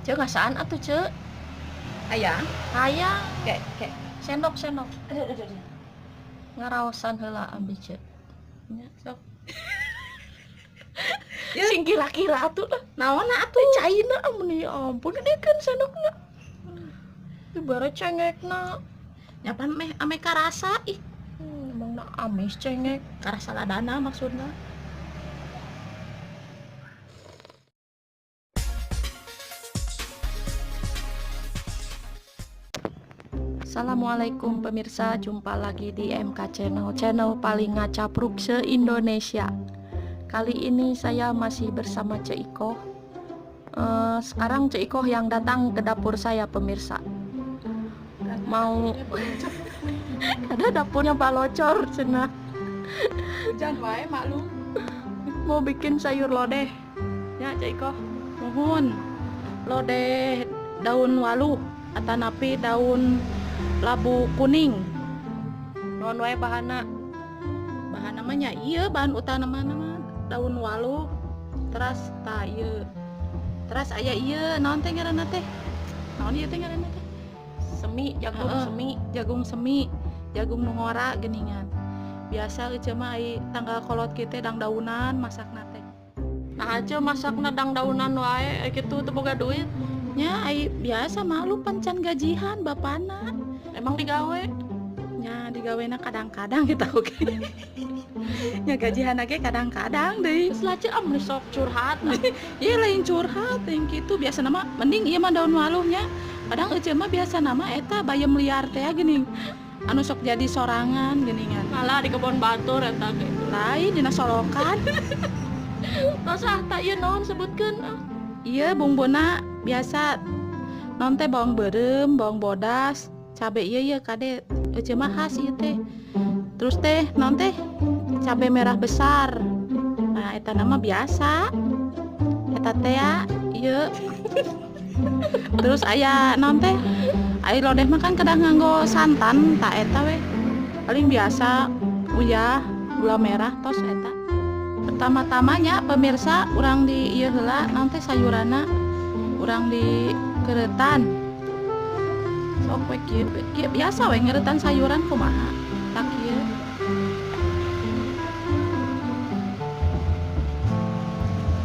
Ceu ngasaan atuh ceu. Hayang. Hayang. Ke ke. Sendok sendok. Aduh aduh aduh. Ngaraosan heula abdi ceu. Nya sok. Ya. Sing kira-kira atuh lah. Naon atuh? Caina amun ya ampun gedekeun sendokna. Dibere cengekna. Nyapan meh ame karasa ih. Emang na amis cengek. Karasa ladana maksudna. Assalamualaikum pemirsa, jumpa lagi di MK Channel, channel paling ngacapruk se-Indonesia. Kali ini saya masih bersama Ceu Ikoh. Sekarang Ceu Ikoh yang datang ke dapur saya pemirsa. Mau ada dapurnya Pak Locor cenah. Hujan wae maklum. Mau bikin sayur lodeh. Ya Ceu Ikoh. Nuhun. Lodeh daun waluh atanapi daun labu kuning. Naon wae bahanna? Bahan namanya iya bahan utama nama daun waluh teras ta ieu. Teras aya ieu naon teh ngaranna teh? Naon ieu teh ngaranna teh? Semi, jagung semi, jagung semi, jagung nu ngora geuningan. Biasa ece mah ai tanggal kolot kieu teh dangdaunan masakna teh. Nah aja masakna dangdaunan wae kitu teu boga duit. Nya ai biasa malu pancan gajihan bapana. Emang digawe? Nya digawena kadang-kadang kita oke. Nya gajihan ge kadang-kadang deui. Geus lah ceu am sok curhat. Ieu lain curhat yang kitu biasa nama mending ieu mah daun waluhnya. Kadang ece mah biasa nama eta bayam liar teh geuning. Anu sok jadi sorangan geuningan. Malah di kebon batur eta ge. Lain dina solokan. Tos ah tak ieu naon sebutkeun ah. Ieu bumbuna biasa naon teh bawang beureum, bawang bodas, cabe ieu ieu kade ece mah khas ieu teh. Terus teh naon teh cabe merah besar. Nah eta nama biasa. Eta teh ya ieu. Terus aya naon teh? Ai lodeh mah kan kedah nganggo santan tak eta we. Paling biasa uyah, gula merah tos eta. Pertama-tamanya pemirsa urang di ieu heula naon teh sayuranna urang di keretan. Sok we kieu, kieu biasa we ngeretan sayuran kumaha? Tak kieu.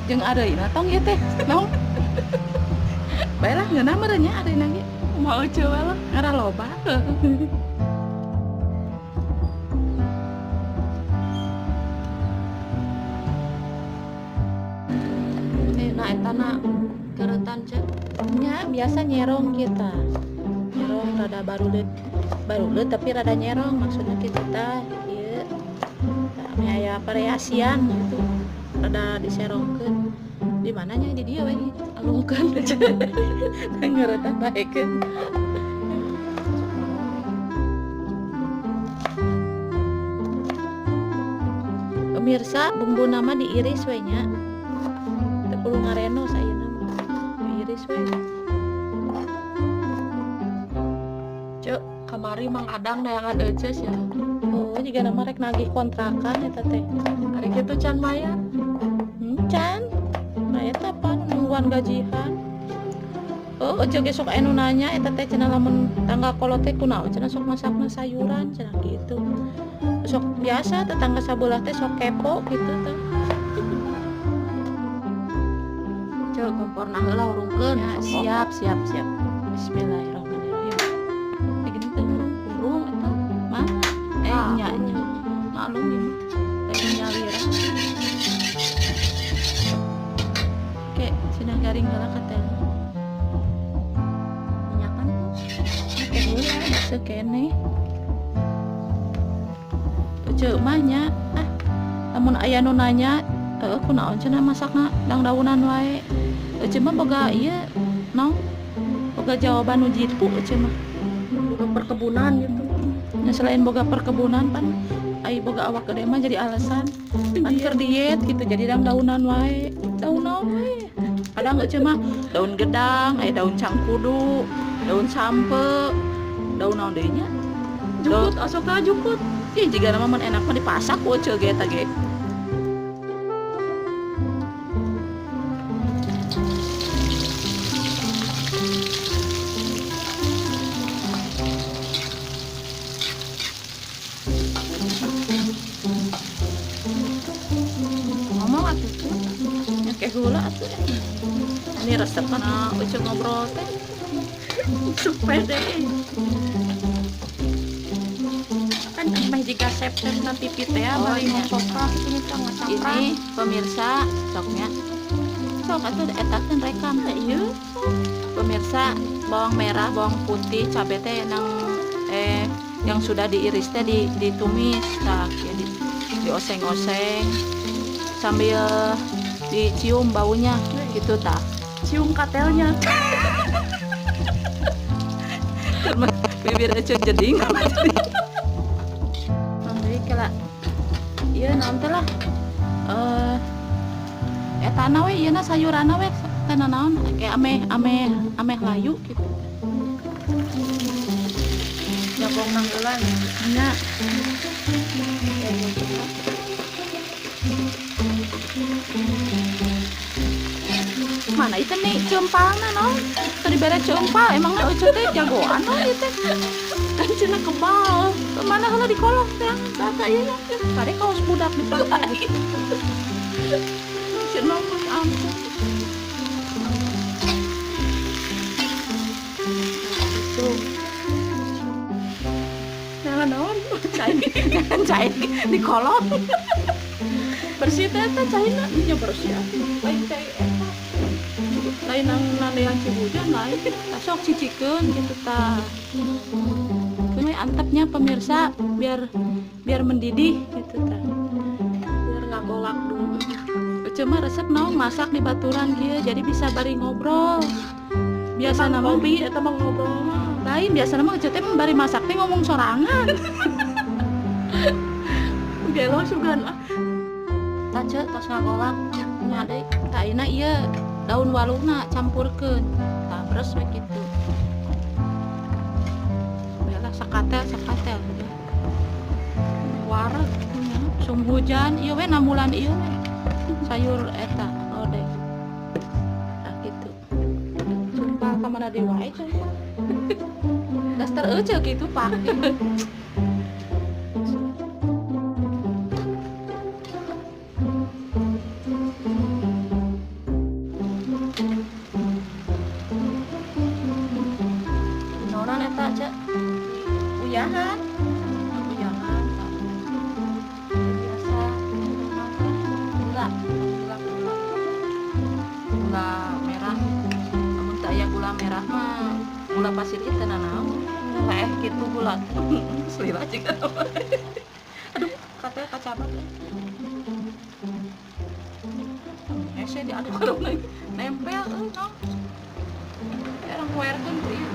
Jeung areuna tong ieu teh, naon? Baiklah ngeunah meureun nya areuna ge. Kumaha ece we lah, ngarah loba. Nah eta na keretan ceu. Nya biasa nyerong kita. Nyerong rada baruleut. Baruleut tapi rada nyerong maksudna kitu tah ieu. Tah ame aya variasian gitu. Rada diserongkeun. Di mananya di dieu we alungkeun. Ngeretan baekeun. Pemirsa, bumbu nama diiris we nya. Teu kudu ngareno sayeuna mah. Diiris we. Ceu, kamari Mang Adang neangan euceus ya. Oh, jiga nama rek nagih kontrakan eta teh. Ari kitu can mayar. Can. Nah eta pan nungguan gajihan. Oh, ece ge sok anu nanya eta teh cenah lamun tangga kolot teh kunaon cenah sok masakna sayuran cenah gitu. Sok biasa tetangga sabelah teh sok kepo gitu teh. Ceu komporna heula hurungkeun. Ya, siap siap siap. Bismillahirrahmanirrahim. Eh gini teh hurung hurung eta. Mana? Nya nya. Maklum ini. Teh nyalira. Oke, cenah garing heula ka teh. Minyakan tuh. Oke heula basa keneh. Ceu mah nya ah lamun aya nu nanya heueuh kunaon cenah masakna dangdaunan wae. Ece mah boga ieu naon? Boga jawaban nu jitu ece mah. Boga perkebunan gitu. Nya selain boga perkebunan pan ai boga awak gede mah jadi alasan pan keur diet gitu jadi dangdaunan wae. Daun naon we? Kadang ece mah daun gedang, aya daun cangkudu, daun sampe, daun naon deui nya? Jukut asok ka jukut. Ih jiga nama mun enak mah dipasak ku ece ge eta ge. Ngomong atuh tuh. Ya kayak heula atuh. Ini resep kana Ece ngobrol teh. Sepede. Kan meh jiga septes na TV teh Oh, bari iya. ngocoprak itu nih ngacaprak. Ini pemirsa soknya. Sok atuh eta kan rekam teh ieu. Pemirsa, bawang merah, bawang putih, cabe teh nang yang sudah diiris teh ditumis tah ya, dioseng-oseng sambil dicium baunya gitu tah. Cium katelnya. Bibir aja jeding. Nanti kala ieu naon teh lah. Etana we ieu na sayuranna we teh naon kayak ameh ameh ameh layu gitu. Nyokong nanggelan. Nya. Mana itu nih cempalna no? Tadi bere cempal emangna Ece teh jagoan no ieu teh. Kan cenah kebal. Mana heula di kolong teh data ieu nya. Kade kaos budak dipake. Cenah mah ampun. Tuh. Nah, naon? Cai, cai di kolong. Bersih teh teh caina. Nya bersih atuh. Lain cai eta. Lain nang yang Cihujan lain. Tah sok cicikeun gitu tah. Keun we antepnya pemirsa biar biar mendidih gitu tah. Biar ngagolak dulu. Ece mah resep naon masak di baturan kieu jadi bisa bari ngobrol. Biasa nama Hobi eta mah ngobrol mah. Lain biasa nama Ece teh bari masak teh ngomong sorangan. Gelo sugan ah. Tah ce tos ngagolak. Nya deui tah ayeuna ieu daun waluhna campurkeun. Tah beres we kitu. Belah sakatel sakatel udah. Wareg. Nya, sum hujan ieu we 6 bulan ieu we. Sayur eta lodeh. Tah kitu. Sumpah ka mana deui wae sumpah. Daster euceu kitu pake. Naonan eta ce? Uyahan. Uyahan. Biasa. Gula, gula, gula. Gula merah. Lamun teu aya gula merah mah gula pasir ieu teu nanaon. Leh gitu gula. Selila juga. Aduh, katanya kacabak. Hese diaduk aduk nempel euy no. Orang kuerkeun ku ieu.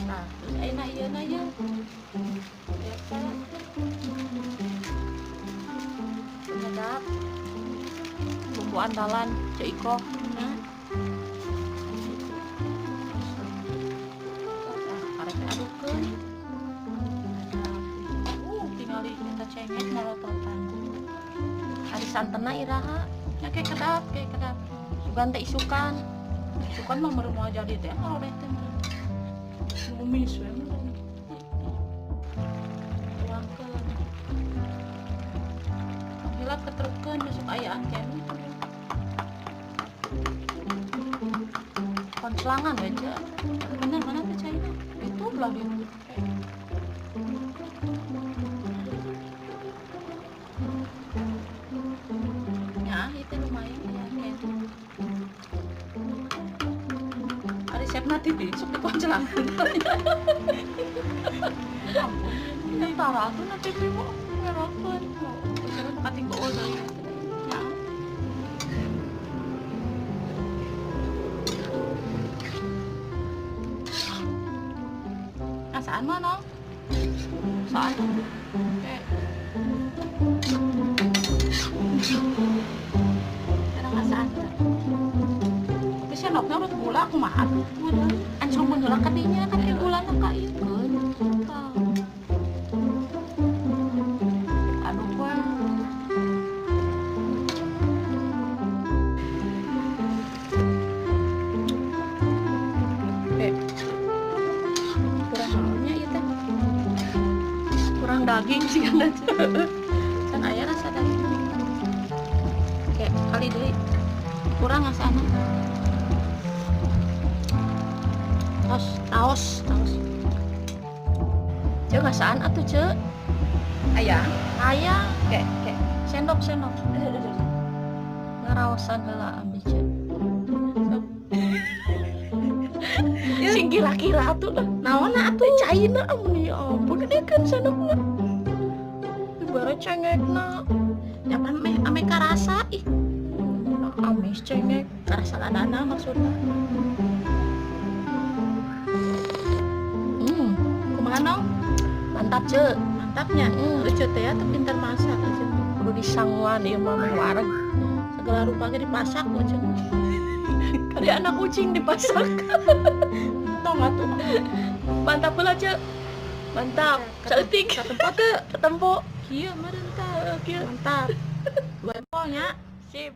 Nah, terus ayeuna ieu na ieu. Biasa. Penyedap. Bumbu andalan Ceu Iko. Nah. Karek adukeun. Tingali eta cengek molototan. Ari santena iraha. Ya kayak kedap, kayak kedap. Sugan teh isukan. Isukan mah meureun moal jadi teh ngalodeh teh. Numis we meureun. Tuangkeun. Hilap keterkeun masuk ayaan keneh. Koncelangan we ce. Bener mana teh caina? Itu belah dieu. Ya, itu lumayan ya keneh. Ari resepna TV sok dikoncelangan. Ampun. Tentara atuh na TV mah ngerakeun. Terus kating bool deui. Ya. Asaan mah no? Saan? Oke. Sekarang asaan teh. Tapi sendoknya udah gula kumaha tuh? Ancrong mun heula ka dinya kan ke gulana ka ieu keun. Tah. Aduk we. Daging sih kan aja. Can aya rasa daging. Kayak kali deui. Kurang asana. Tos, taos, taos. Ceu, ngasaan atuh, Ceu? Aya. Aya. Kayak kayak Sendok, sendok. Ngaraosan heula abi, Ceu. Sing kira-kira atuh lah. Naonna atuh? Caina amun, ya ampun, gede kan sendokna. Ibara cengekna. Ya pan meh ame karasa ih. Amis cengek. Karasa ladana maksudna. Kumaha, Nong? Mantap, Ceu. Mantapnya. Ece teh atuh pintar masak ece. Kudu disanguan ieu mah, meh wareg. Segala rupa ge dipasak ku ece. Kali anak kucing dipasak. Tong atuh. Mantap pula, Ceu. Mantap. Saeutik. Katempo teu? Ketempo. Kieu meureun tah. Kieu. Mantap. Dua nya. Sip.